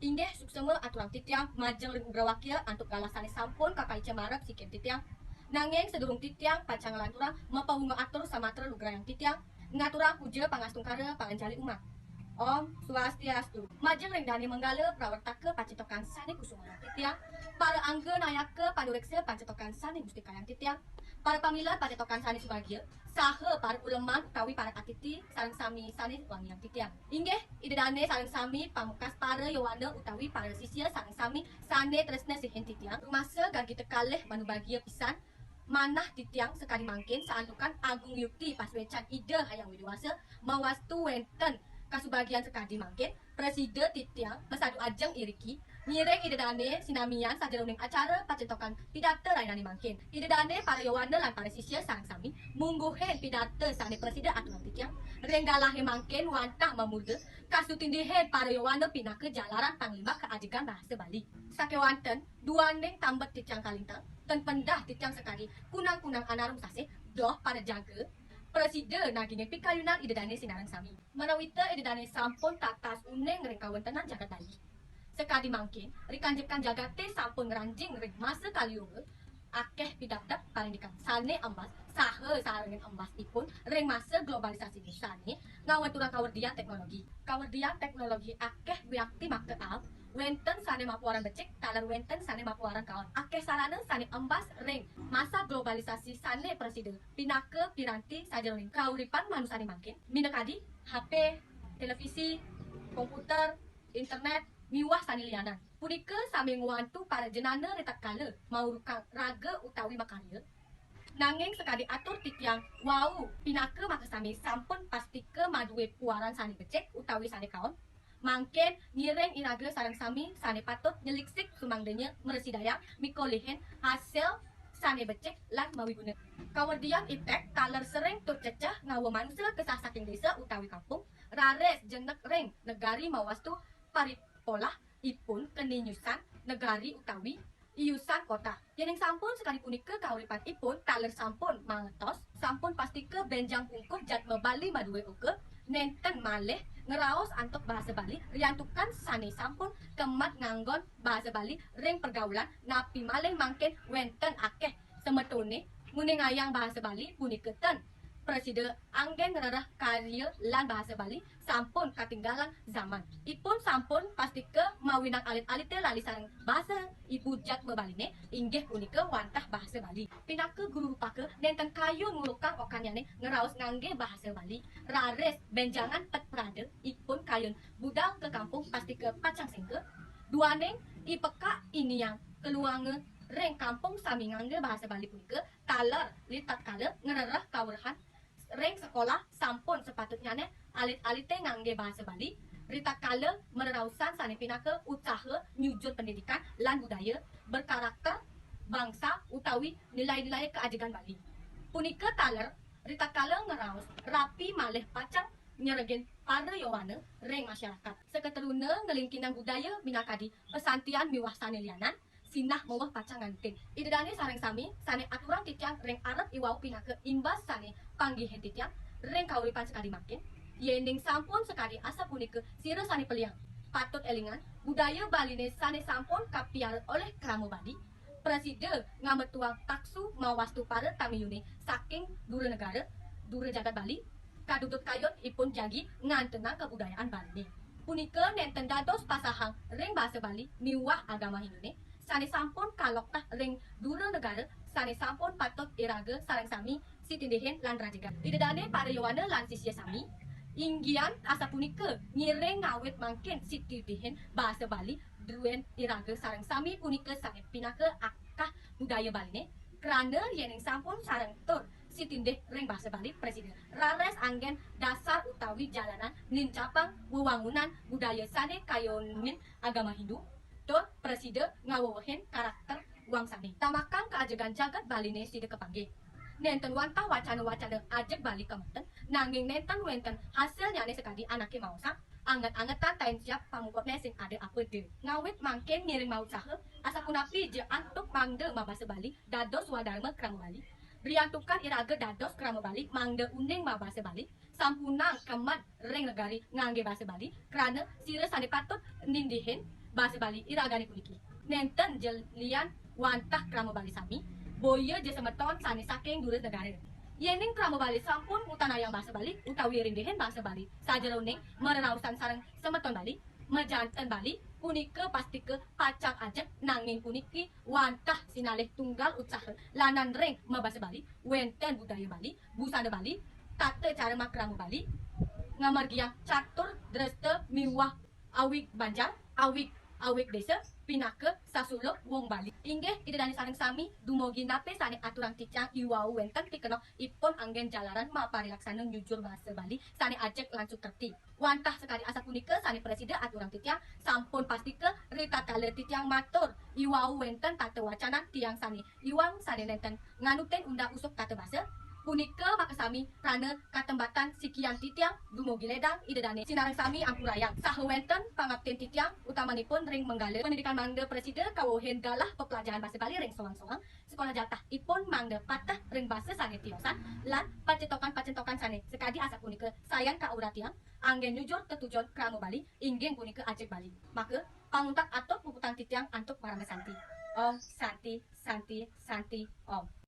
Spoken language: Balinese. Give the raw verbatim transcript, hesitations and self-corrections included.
Inggih suksma aturang titiang majeng ring ugrawakia antuk galah sane sampun kapaica marep sikin titiang. Nanging sadurung titiang pacang nglanturang, mapawunga atur samatra lugrayang titiang, ngaturang puja pangastungkara panganjali umat. Om Swastiastu. Majeng ring dane manggala prawartaka pacetokan sane kusumayang titiang, para angga nayaka panureksa pacetokan sane mustikayang titiang, para pamilet pacetokan sane subagia, saha para uleman utawi para atiti sareng sami sane wangiang titiang. Inggih, Ida dane sareng sami pamekas para yowana utawi para sisia sareng sami sane tresna sihin titiang, rumasa gargita kalih manubagia pisan manah titiang sakadi mangkin santukan agung yukti pasuecan Ida Hyang Widhi Wasa mawastu wenten kasubagian sakadi mangkin, prasida titiang masadu ajeng iriki ngiring Ida dane sinamian sajeroning acara pacetokan pidarta rainane mangkin. Ida dane para yowana lan para sisia sareng sami mungguhin pidarta sane prasida aturang titiang ring galahe mangkin wantah mamurda kasutindihin para yowana pinaka jalaran panglimbak kaajegan bahasa Bali. Sakewanten duaning tambet titiang kalintang, ten pendah titiang sakadi kunang-kunang anarum sasih, doh para jaga prasida nagingin pikayunan Ida dane sinareng sami. Manawita Ida dane sampun tatas uning ring kawentenan jagat Bali. Sakadi mangkin, rikanjekan jagate sampun ngranjing ring masa Kali Yuga, akeh pidabdab parindikan sane embas saha sarengin embasipun ring masa globalisasi sane ngaweturang kawerdian teknologi. Kawerdian teknologi akeh wiakti makta aab, wenten sane mapuaran becik, taler wenten sane mapuaran kaon. Akeh sarana sane embas ring masa globalisasi sane prasida pinaka piranti sajeroning kauripan manusane mangkin, minakadi H P, televisi, komputer, internet, miwah sane lianan. Punika sami ngwantu para jenana ritatkala maurukang raga utawi makarya. Nanging sakadi atur titiang wau, pinaka makasami sampun pastika madue puaran sane becik utawi sane kaon. Mangkin ngiring iraga sareng sami sane patut nyeliksik sumangdanya mrasidayang mikolihin hasil sane becik lan mawiguna. Kawerdian iptek taler sering tur cecah ngawa manusa kesah saking desa utawi kampung, raris jenek ring negari mawastu paripolah ipun keni nyusan negari utawi iusan kota. Yening sampun sakadi punika kauripan ipun taler sampun mangertos, sampun pastika benjang pungkur jadma Bali madue oka, nenten malih ngraos antuk bahasa Bali, riantukan sane sampun kemat nganggon bahasa Bali ring pergaulan, napi malih mangkin wenten akeh semetone nguningayang bahasa Bali punika ten prasida anggen ngrereh karya lan bahasa Bali sampun katinggalan zaman. Ipun sampun pastika mawinan alit-alite lali sareng basa ibu jadma Baline, inggih punika wantah bahasa Bali. Pinaka guru rupaka nenten kayun ngurukang okannyane ngraos ngangge bahasa Bali. Raris benjangan pet prada ipun kayun budal ka kampung pastika pacang sengka. Duaning ipekak iniang kaluanga ring kampung sami ngangge bahasa Bali punika taler ritatkala ngrereh kaweruhan ring sekolah sampun sapatutnyane alit-alite ngangge bahasa Bali, ritatkala marerausan sane pinaka usaha nyujur pendidikan lan budaya berkarakter bangsa utawi nilai-nilai kaajegan Bali. Punika taler ritatkala ngraos rapi malih pacang nyeregin para yowana ring masyarakat. Saketeruna nglingkinang budaya minakadi pasantian miwah sane lianan, sinah maweh pacang ngantin. Ida dane sareng sami sane aturang titiang ring arep iwau pinaka imbas sane panggihin titiang ring kauripan sakadi mangkin. Yening sampun sakadi asapunika sira sane peliang, patut elingan budaya Baline sane sampun kapiara olih krama Bali, prasida ngametuang taksu mawastu para tamiyune saking dura negara, dura jagat Bali, kadudut kayun ipun jagi ngantenang kabudayaan Baline. Punika nenten dados pasahang ring basa Bali miwah agama Hindune sane sampun kaloktah ring dura negara sane sampun patut iraga sareng sami sitindihin lan rajegan. Ida dane para yowana lan sisia sami, inggian asapunika ngiring ngawit mangkin sitindihin basa Bali druen iraga sareng sami punika sane pinaka akah budaya Baline, krana yening sampun sareng tur sitindih ring basa Bali, prasida raris anggen dasar utawi jalanan nincapang wewangunan budaya sane kayunin agama Hindu, tur prasida ngawewehin karakter wangsane. Tamakang kaajegan jagat Baline sida kapanggih. Nenten wantah wacana-wacana ajeg Bali kamanten, nanging nenten wenten hasilnyane sakadi anake maosang, anget-angetan tain siap pamuputne sing ada apa da. Ngawit mangkin ngiring mausaha, asapunapi ja antuk mangda mabasa Bali dados swadarma krama Bali. Riantukan iraga dados krama Bali mangda uning mabasa Bali, sampunang kemat ring negari ngangge basa Bali, krana sira sane patut nindihin Basa Bali iragane puniki nenten ja lian wantah krama Bali sami, boya ja semeton sane saking dura negara. Yening krama Bali sampun ngutanayang basa Bali utawi ringgihin basa Bali sajeroning marerausan sareng semeton Bali, majanten Bali, punika pastika pacang ajeg, nanging puniki wantah sinalih tunggal utsaha lan ring mabasa Bali, wenten budaya Bali, busana Bali, tata cara makrama Bali, ngamargiang catur dresta miwah awig banjar, awig awig desa, pinaka sasuluk wong Bali. Inggih, Ida Dane sareng sami, dumugi napi sane aturang titiang iwau wenten pikenoh ipun anggen jalaran maparilaksana nyujur basa Bali sane ajeg lan sukerti. Wantah sakadi asapunika sane prasida aturang titiang, sampun pastika ritatkala titiang matur iwau wenten tata wacanan tiang sane iwang sane nenten nganutin undang usuk tata basa, punika makasami prana katembatan sikian titiang dumugi ledang Ida Dane sinareng sami ampurayang saha wenten pangaptin titiang utamanipun ring manggala pendidikan mangda prasida kawehin galah peplajahan basa Bali ring soang-soang sekolah jatah ipun mangda pateh ring basa sane tiosan lan pacetokan-pacetokan sane sakadi asapunika sayan kauratiang anggen nyujur tetujon krama Bali inggih punika ajeg Bali. Maka panguntat atur puputang titiang antuk parama santi. Om Santi, Santi, Santi, Om.